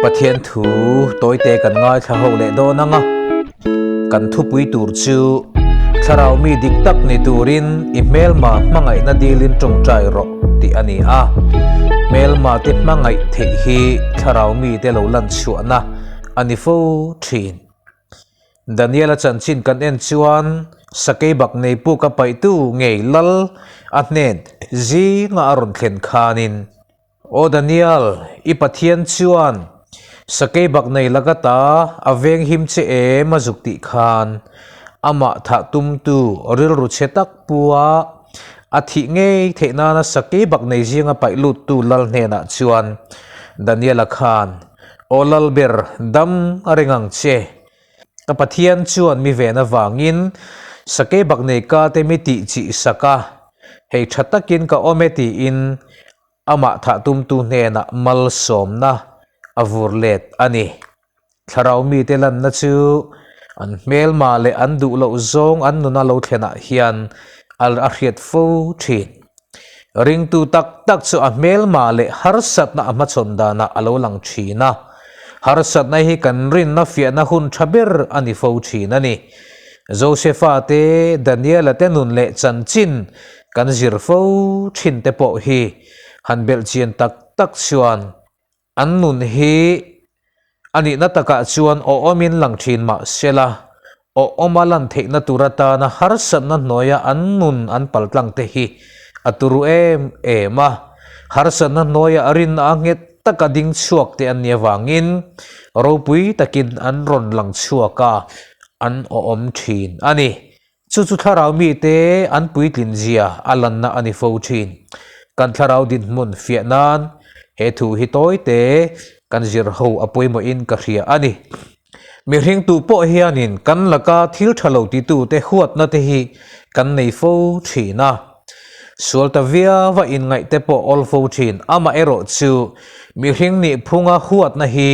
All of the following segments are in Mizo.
Pathian thu tawite kan ngaithla ho leh dawn ang a, kan thupui tur chu Thlarau mi dik tak ni turin i hmelma hmangaihna dilin tawngtai rawh tih a ni a. Hmelma te hmangaih theih hi Thlarau mite lo lan chhuahna a ni fo thin. Daniel-a chanchin kan en chuan sakei bak nei puk a paihtu ngei lal a hnen zinga a rawn thlen khanin, Aw Daniel, i Pathian chuan sakei bak nei laka ta a veng him che em a zuk tih khan amah thah tumtu rilru chhe tak pua a thih ngei theih nana sakei bak nei zinga paih luttu lal hnenah chuan Daniel-a khan Aw Lalber, dam a reng ang che. Ka Pathian chuan mi ven avangin sakei bak nei ka te mi tih chih sak a, hei tha takin ka awm e tiin amah thah tumtu hnenah malsawmna a vur let a ni. Thlarau mite lanna chu an hmelma leh an duh loh zawng an nuna lo thlenah hian a hriat fo thin. Ringtu tak tak chu a hmelma leh harsatna a hmachhawn danah a lo lang thin a, harsatna hi kan rinna fiahna hun tha ber a ni fo thin a ni. Josefa te, Daniela te nun leh chanchin kan zir fo thin te pawh hi han belhchian tak tak chuan An nun hi a nihna takah chuan awhawmin lang thin mah sela, awhawma lan theihna tur atana harsatna hnuaia an nun an paltlang te hi a turu em em a. Harsatna hnuaia rinna a nghet taka ding chhuak te an nih avangin ropui takin an rawn lang chhuak a, an awhawm thin a ni. Chu chu thlarau mite an puitlin zia a lanna a ni fo thin. Kan thlarau dinhmun fiah nan he thu hi tawi te kan zir ho a pawimawhin ka hria a ni. Mihring tu pawh hianin kan laka thil tha lo titute huatna te hi kan nei fo thin a. Sual ta viau a inngaih te pawh awl fo thin. Amaherawh chu mihring nih phunga huatna hi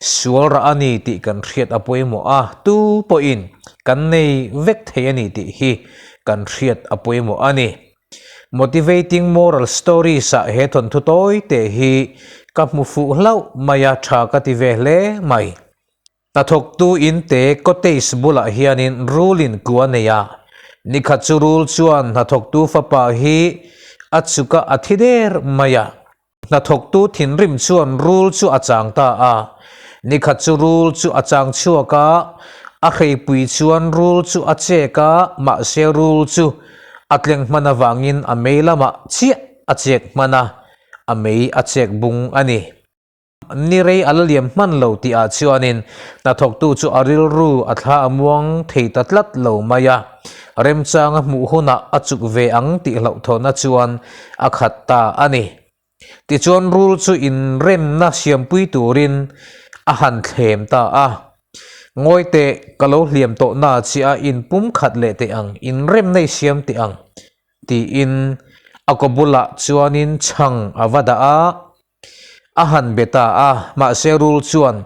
sual rah a ni tih kan hriat a pawimawh a, tu pawhin kan nei vek thei a ni tih hi kan hriat a pawimawh a ni. Motivating Moral Stories ah he thawnthu tawi teh hi ka hmu fuh hlauh mai a, tha ka ti ve hle mai. Hnathawktu in te cottage bulah hianin rul in kua nei a, nikhat chu rul chuan hnathawktu fapa hi a chuk a a thi der mai a. Hnathawktu thinrim chuan rul chu a chang ta a, nikhat chu rul chu a chang chhuak a, a hreipui chuan rul chu a chek a, mahse rul chu a tleng hman avangin a mei lamah chiah a chek hman a, a mei a chek bung a ni. Ni rei a la liam hman lo tih ah chuanin hnathawktu chu a rilru a thla a muang thei ta tlat lo mai a, remchang a hmuh hunah a chuk ve ang tih hlauhthawhna chuan a khat ta a ni. Tichuan rul chu inremna siampui turin a han thlem ta a, Ngawi teh, ka lo hliam tawh na chiah a inpum khat leh teh ang, inremna i siam teh ang tiin a kaw bulah chuanin chhang a va dah a. A han be ta a, mahse rul chuan,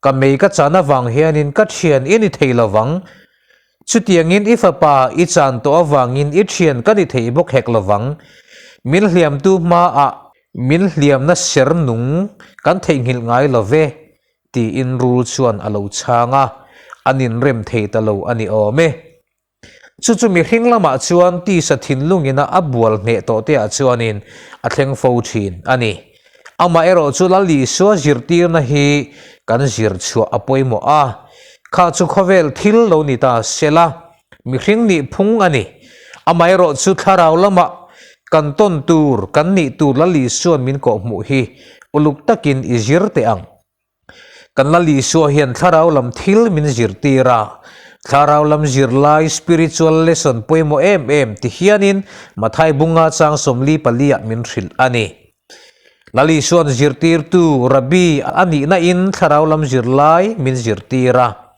Ka mei ka chan avang hianin ka thian i ni thei lovang. Chutiangin i fapa i chan tawh avangin i thian ka ni thei bawk hek lovang. Min hliamtu hmaah min hliamna ser nung kan theihnghilh ngai lo ve, tiin rul chuan a lo chhang a, an inrem thei ta lo a ni awm e. Chu chu mihring lamah chuan tisa thinlungina a bual hneh tawh te ah chuanin a thleng fo thin a ni. Amaherawh chu Lal Isua zirtirna hi kan zir chhuah a pawimawh a, kha chu khawvel thil lo ni ta sela, mihring nih phung a ni. Amaherawh chu thlarau lamah kan tawn tur, kan nih tur Lal Isua'n min kawhhmuh hi uluk takin i zir teh ang. Kan Lal Isua hian thlarau lam thil min zirtir a, thlarau lam zirlai, spiritual lesson, pawimawh em em ti hianin Mathai bunga chang 44 ah min hrilh a ni. Lal Isua'n zirtirtu, Rabbi, a nihna in thlarau lam zirlai min zirtir a.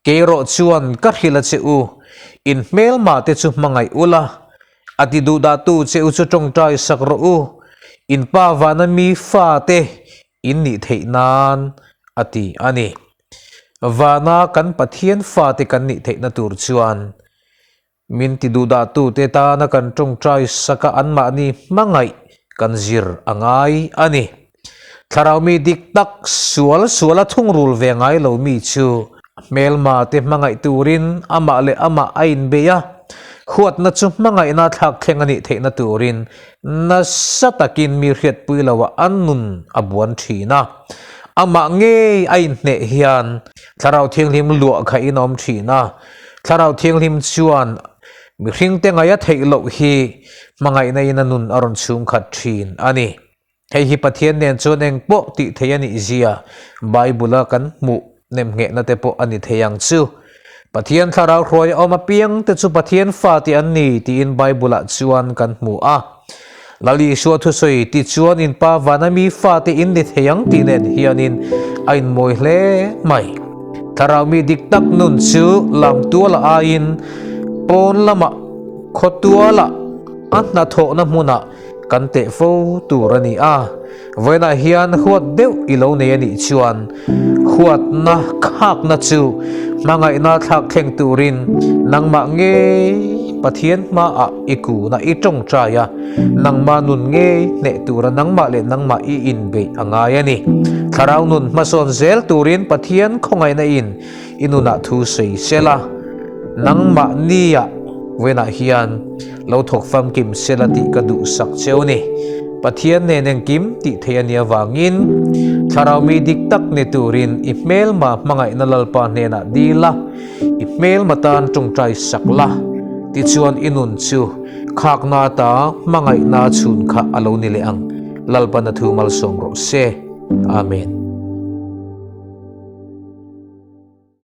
Kei erawh chuan ka hrilh a che u, in hmelmah te chu hmangaih ula, a ti duhdahtu che u chu tawngtai sak rawh u, in pa vana mi fa te In nih theih nan a ti a ni. Vana kan Pathian fate kan nih theihna tur chuan min ti duhdahtute tana kan tawngtai saka anmahni hmangaih kan zir a ngai a ni. Thlarau mi dik tak, sual suala thungrul ve ngai lo mi chu hmelma te hmangaih turin amah leh amah a inbei a, huatna chu hmangaihna thlak thleng a nih theihna turin nasa takin mi hriatpui loah an nun a buan thin a. Amah ngei a inhneh hian Thlarau Thianghlim luah kha in awm thin a, Thlarau Thianghlim chuan mihringte ngaia theih loh hi hmangaihna in a nun a rawn chhungkhat thin a ni. Hei hi Pathian nen chuan eng pawh tih theih a nih zia Bible-a kan hmuh nemnghehna te pawh a ni thei ang chu. Pathian thlarau hruai a awm apiang te chu Pathian fa tih an ni tiin Bible-ah chuan kan hmu a. Lal Isua thusawi ti chuan in Pa vana mi fate in ni thei ang tih nen hianin a inmawi hle mai. Thlarau mi dik tak nun chu lamtuala aiin pawn lamah khawtualah a hnathawhna hmunah Kan teh fo tur a ni a, vawiinah hian huat deuh i lo nei a nih chuan huatna khakna chu hmangaihna thlak thleng turin nangmah ngei Pathian hmaah i kuna i tawngtai a, nangmah nun ngei hneh tura nangmah leh nangmah i inbeih a ngai a ni. Thlarau nun hmasawn zel turin Pathian khawngaihna in i nunah thu sawi sela, nangmah nia vawiinah hian Lo thawk famkim sela tih ka duhsak cheu ni. Pathian nen engkim tih theih a nih avangin Thlarau mi dik tak ni turin i hmelma hmangaihna Lalpa hnenah dil la, i hmelma tan tawngtai sak la, tichuan i nun chu khakna ata hmangaihna chhun kha a lo ni leh ang. Lalpan a thu malsawm rawh se. Amen.